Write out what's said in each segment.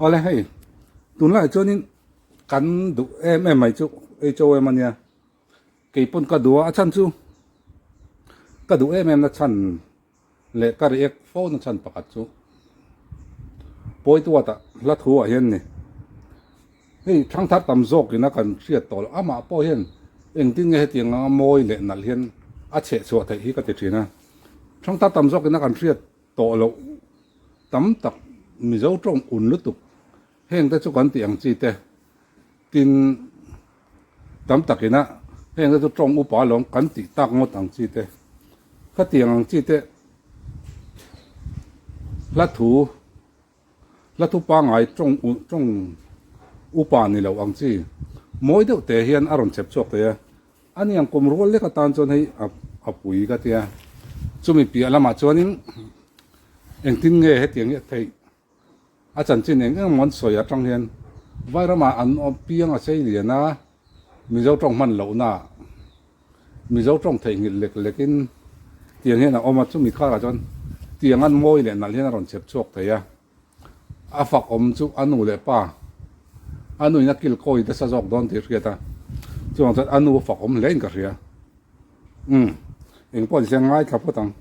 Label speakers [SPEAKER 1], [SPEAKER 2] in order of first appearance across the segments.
[SPEAKER 1] Awle hei, tunlaiah chuanin kan duh em em mai chu HOM a nia, kei pawn ka duh a, a chhan chu ka duh em em na chhan leh ka react fo na chhan pakhat chu Pawituata hla thu ah hian ni. Hei thangthar tam zawkin a kan hriat tawh loh, amah pawh hian engtin nge hetiang anga mawi leh nalh hian a chheh chhuah theih hi ka ti thin a, thangthar tam zawkin a kan hriat tawh loh tam tak Mizo tawng un lutuk heng te chu kan tih ang chi te tin tam takin a heng te chu tawng upa lawm kan tih tak ngawt ang chi te khatiang ang chi te hla thu hla thu pangai tawng tawng upa ni lo ang chi mawi deuh te hian a rawn chep chhuak thei a. A niang kum rual lek atan chuan hei a pui ka tia. Chumi piah lamah chuanin engtin nge hetiang hi a theih? A chanchin eng eng emaw an sawi atang hian Vairamah an awm piang a sei lian a, Mizo tawng hman lohna Mizo tawng theihnghilh lek lekin tiang hian a awm a, chumi karah chuan tiang an mawi leh nalh hian a rawn chep chhuak thei a. A fak awm chu a nu leh pa, a nuin a kil kawi nasa zawk dawn tih hriat a, chuvang chuan a nu a fak awm hle in ka hria. Umm, eng pawh nise ngaithla phawt ang.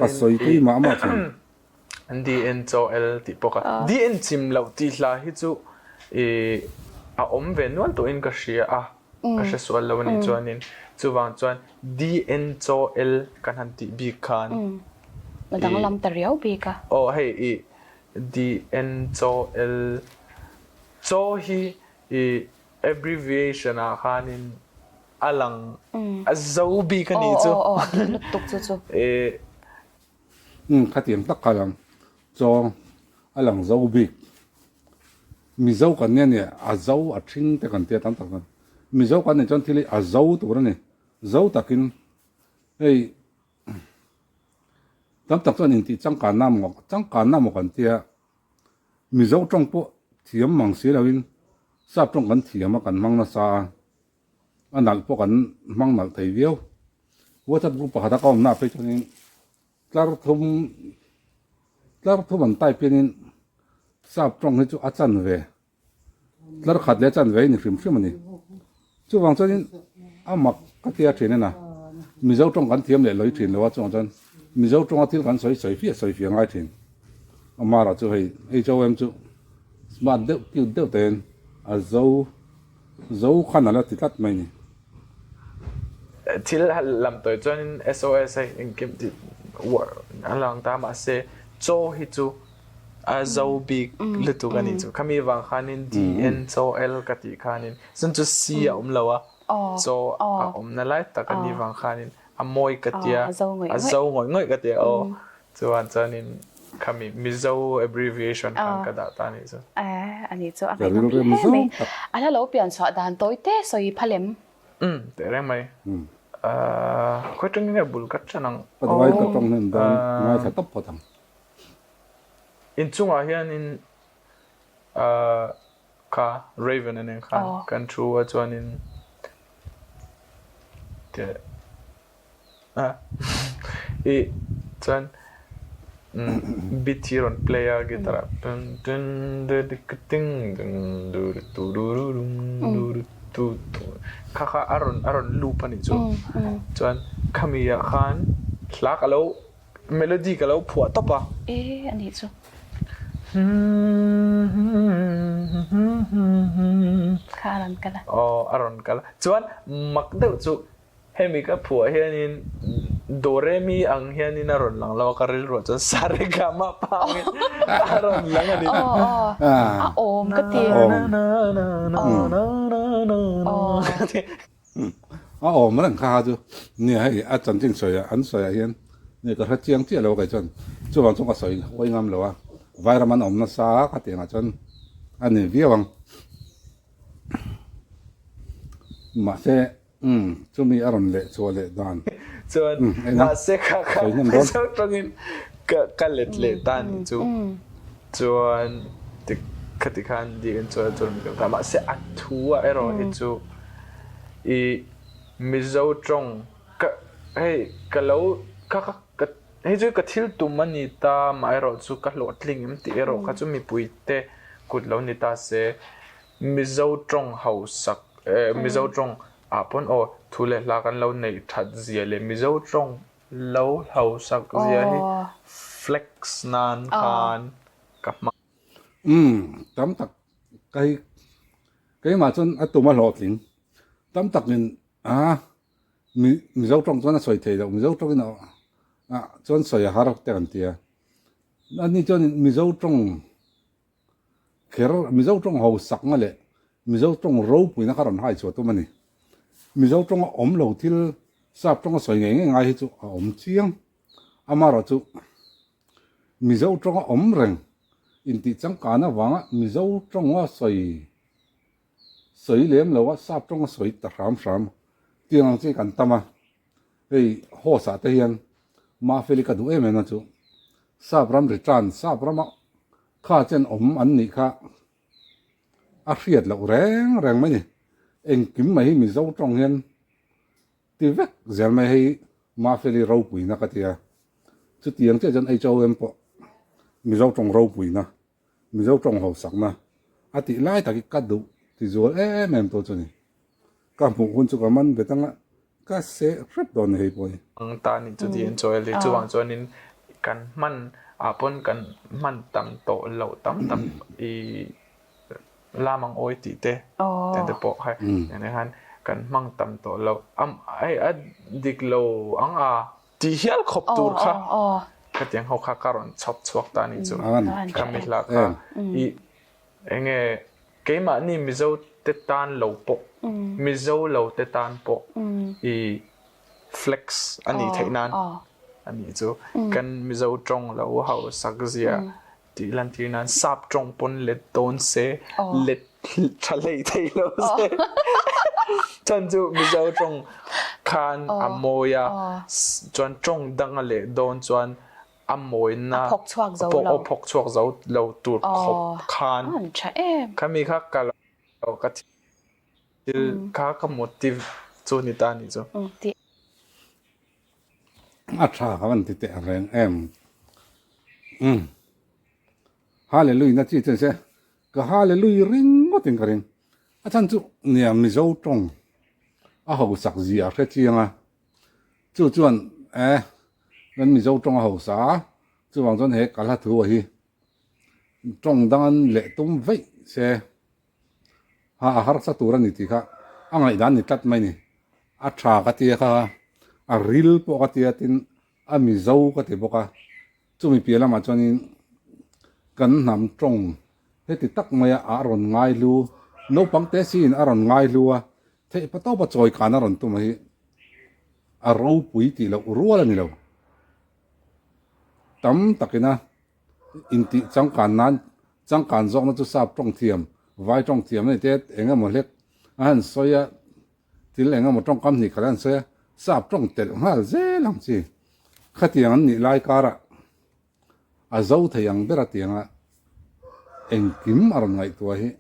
[SPEAKER 1] Ka sawi tui mah mah thin.
[SPEAKER 2] DN chaw el tih pawh ka DN chim loh tih hla hi chu i a awm ve nual tawhin ka hria a, ka hre sual lo a nih chuanin chuvang chuan DN chaw el kan han tih bik khan
[SPEAKER 3] A danglam ta riau bik a.
[SPEAKER 2] Aw hei i DN chaw el chaw hi i abbreviation ah khanin a lang a zo bik a nih chu.
[SPEAKER 3] Aw aw a dik lutuk chu chu.
[SPEAKER 1] Umm khatiang tak kha lang chaw a lang zo bik. Mizo kan nia nia a zo a thing te kan tia tam tak chuan Mizo kan nih chuan thil hi a zo tur a ni. Zo takin hei Tam tak chuan intih changkanna maw changkanna maw kan tia Mizo tawng pawh thiam mang si loin sap tawng kan thiam a kan hmang nasa a, a nalh pawh kan hmang nalh thei viau. WhatsApp group pakhat a ka awmna ah phei chuanin tlar thum tlar thum an type hianin sap tawng hi chu a chan ve. Tlar khat leh chan ve a ni hrim hrim a ni. Chuvang chuanin a mak ka tia thin en a, Mizo tawng kan thiam leh lawi thin lo a, chuvang chuan Mizo tawnga thil kan sawi sawi fiah sawi fiah ngai thin. Amara chu hei HOM chu smart deuh cute deuh tein a zo zo khan a la ti tlat mai ni.
[SPEAKER 2] Thil lam tawi chuanin SOS hei engkim tih a lang ta mahse chaw hi chu A zo bik lutuk a nih chu. Khami vang khanin D N chaw L ka tih khanin chun chu C a awm lo a, chaw a awmna lai tak a nih vang khanin a mawi ka tia, a zo ngawih ngawih ka tia aw. Chuan chuanin khami Mizo abbreviation khan ka dah ta a nih chu.
[SPEAKER 3] A nih chu a ngaihnawm hle mai. A hla lo pian chhuah dan tawi te sawi phalem.
[SPEAKER 2] Umm teh reng mai. Khawi tangin nge bul ka ṭan ang.
[SPEAKER 1] Ka duai ka tawng hnem dawn ngaithla tawp phawt ang.
[SPEAKER 2] Inchungah hianin kha Raven a nen khan kan thu a chuanin i chuan beat hi rawn play a guitar ah tun tun ting tu tu kha kha a rawn a rawn loop a nih chu chuan khami ah khan hla ka lo Melody ka lo phuah tawp a.
[SPEAKER 3] E a nih chu. Kha a rawn kal a.
[SPEAKER 2] Aw a rawn kal a. Chuan mak deuh chu hemi ka phuah hianin Do Re Mi ang hianin a rawn lang lo a, ka rilruah chuan Sa Re Ga Ma Pa angin a rawn lang a ni.
[SPEAKER 3] Aw aw a awm ka ti. Aw.
[SPEAKER 1] A awm reng kha kha chu nia hei a chanchin sawi ah an sawi ah hian nia ka hre chiang chiah lo a kei chuan chuvang chuan ka sawi hawi ngam lo a vairam an awm nasa a ka tih ang ah chuan a ni viau ang mahse umm chumi a rawn leh chhuah leh dan
[SPEAKER 2] chuan mahse kha kha mizo tawngin ka ka let leh ta a nih chu chuan khati khan dn chuan a rawn kal ta mahse a thu ah erawh hi chu I Mizo tawng ka hei ka lo kha kha ka Hei chu ka thil tum a ni ta, amaherawhchu ka hlawhtling em tih erawh kha chu mipuite kut lo ni ta se, Mizo tawng hausak eh Mizo tawng ah pawn aw thu leh hla kan lo neih that zia leh Mizo tawng lo hausak zia hi flex nan khan ka hmang.
[SPEAKER 1] Umm tam tak ka hi keimah chuan a tum a hlawhtling tam takin a Mizo tawng chuan a sawi thei loh, Mizo tawngin a chuan sawi a har te an ti a. Ani chuan Mizo tawng kher, Mizo tawng hausakna leh Mizo tawng ropuina kha rawn hai chhuah tum a ni. Mizo tawnga awm lo thil sap tawnga sawi ngei ngei ngai hi chu a awm chiang. Amaherawhchu Mizo tawnga awm reng intih changkan avanga Mizo tawnga sawi Sawi lem lo a, sap tawng a sawi ta hram hram. Tiang ang chi kan tam a, hei host ah te hian Mafeli ka duh em em na chu sap ram return, sap rama kha chen awm an nih kha a hriat loh reng reng mai ni. Engkim mai hi Mizo tawng hian ti vek zel mai hei Mafeli ropuina ka tia. Chutiang chiah chuan HOM pawh Mizo tawng ropuina Mizo tawng hausakna a tih lai tak hi ka duh ti zual em em tawh chu a ni. Ka hmuh hun chu ka man bet anga ka seh hrep dawn ni hei pawh hi.
[SPEAKER 2] Ang ta nih chu tiin chawi a chuvang chuanin kan hman ah pawn kan hman tam tawh loh tam tak i lam ang awi tih te te pawh kha eng khan kan hmang tam tawh loh hei a dik lo ang a. Tih hial khawp tur kha khatiang ho kha ka rawn chhawp chhuak ta anih chu. Ka mi hla kha i enge keimahni Mizo te tan lo pawh Mizo lo te tan pawh i flex anih theih nan anih chu. Kan Mizo tawng lo hausak zia Tih lantir nan sap tawng pawn let dawn se, let tha hlei thei lo se. Chan chu Mizo tawng khan a mawi a, chuan tawng dang a leh dawn chuan a mawina
[SPEAKER 3] A phawk chhuak zo lo.
[SPEAKER 2] A phawk chhuak zo lo tur khawp khan.
[SPEAKER 3] Tha em.
[SPEAKER 2] Khami kha ka lo ka thil kha ka motive chu ni ta ni chu.
[SPEAKER 1] A tha ka van ti teh reng em. Umm. Hallelujah na chi chuan se ka hallelujah ringawt in ka ring. A chhan chu nia Mizo tawng a hausak zia a hre chiang a. Chu chuan eh kan Mizo tawng a hausa a, chuvang chuan he ka hla thu a hi tawng dang an leh tum veih se. Ha a harsa tur a ni tih kha a ngaihdan ni tlat mai ni. A tha ka tia kha a ril pawh ka tia tin a mizo ka ti bawk a. Chumi piah lamah chuanin kan hnam tawng heti tak maia a rawn ngai hlu, naupang te siin a rawn ngai hlu a, theih pa tawpa chawi khan a rawn tum a hi a ropui tih loh rual a ni lo. Tam takina Intih changkan nan changkan zawkna chu sap tawng thiam, vai tawng thiam a ni te, eng emaw hlek a han sawi a, thil eng emaw tawngkam hnih khat a han sawi a, sap tawng telh nghal zel ang chi. Khatiang an nih lai karah a zo thei ang ber a tianga engkim a rawn ngaihtuah hi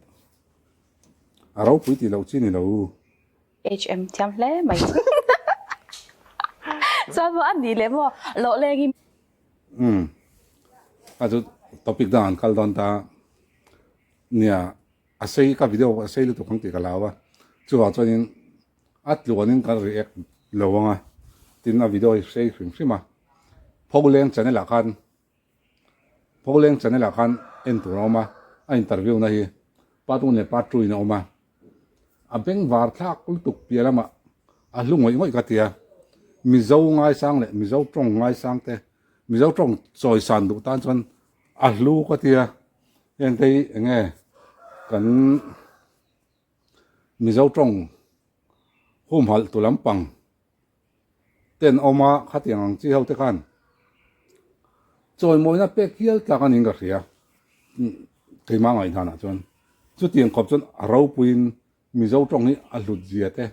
[SPEAKER 1] a ropui tih loh chi ni lo.
[SPEAKER 3] HM thiam hle mai. Chuan maw a nih leh maw lawh lengin.
[SPEAKER 1] Umm a chu topic dang an kal dawn ta nia a sei ka video a sei lutuk ang tih ka lau a chuvang chuanin a tluanin ka react lo ang a tin a video hi sei hrim hrim a Pholeng channel ah khan Pholeng channel ah khan en tur a awm a a interview na hi part one leh part two in a awm a. A bengvar thlak lutuk piah lamah a hlu ngawih ngawih ka ti a, Mizo ngaisang leh Mizo tawng ngaisang te, Mizo tawng chawisan duh tan chuan a hlu ka ti a, heng te hi eng nge kan Mizo tawng humhalh tu lampang ten awm a khatiang ang chi ho te khan chawimawina pek hial tlak a niin ka hria keimah ngaihdanah chuan chutiang khawp chuan a ropuiin Mizo tawng hi a hlut zia te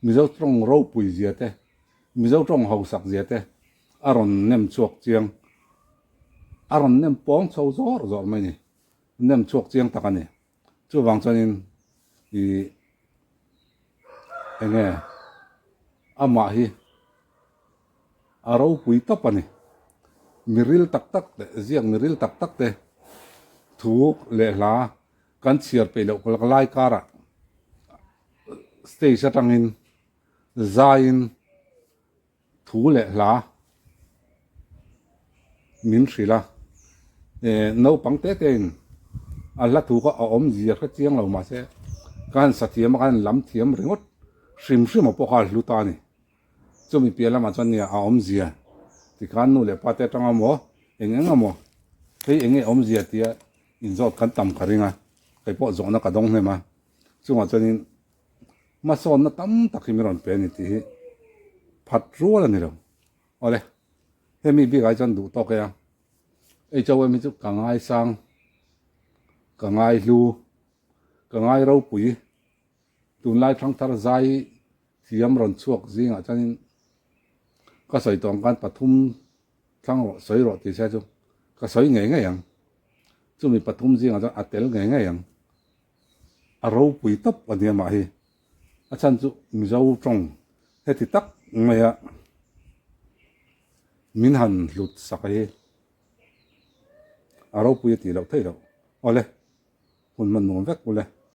[SPEAKER 1] Mizo tawng ropui zia te Mizo tawng hausak zia te a rawn nem chhuak chiang a rawn nem pawng chho zawr zawr mai a ni nem chhuak chiang tak a ni. Chuvang chuanin ih eng nge amah hi a ropui tawp a ni. Miril tak tak te, ziak miril tak tak te thu leh hla kan chhiar peih loh lai karah stage atangin zaiin thu leh hla min hrilh a, eh naupang te te in a hla thu kha a awmzia hre chiang lo mahse ka han sa thiam a, ka han lam thiam ringawt hrim hrim a pawh kha a hlu ta a ni. Chumi piah lamah chuan nia a awmzia tikhan nu leh pa te atanga maw eng eng emaw hei eng nge awmzia tia inzawt kan tam ka ring a, kei pawh zawhna ka dawng hnem a, chungah chuanin hmasawnna tam tak hi min rawn pe a ni tih hi phat rual a ni lo. Awle, hemi bikah hi chuan duh tawk e a, HOM hi chu ka ngaisang, ka ngaihlu, ka ngai ropui, tunlai thangthar zai Thiam rawn chhuak zingah chuanin ka sawi tawh ang khan pathum thlang rawh sawi rawh tih se chu ka sawi ngei ngei ang. Chumi pathum zingah chuan a tel ngei ngei ang. A ropui tawp a nia mah hi. A chhan chu Mizo tawng heti tak maia min han hlut sak hi a ropui a tih loh theih loh. Awle, hun hman nuam vek ule.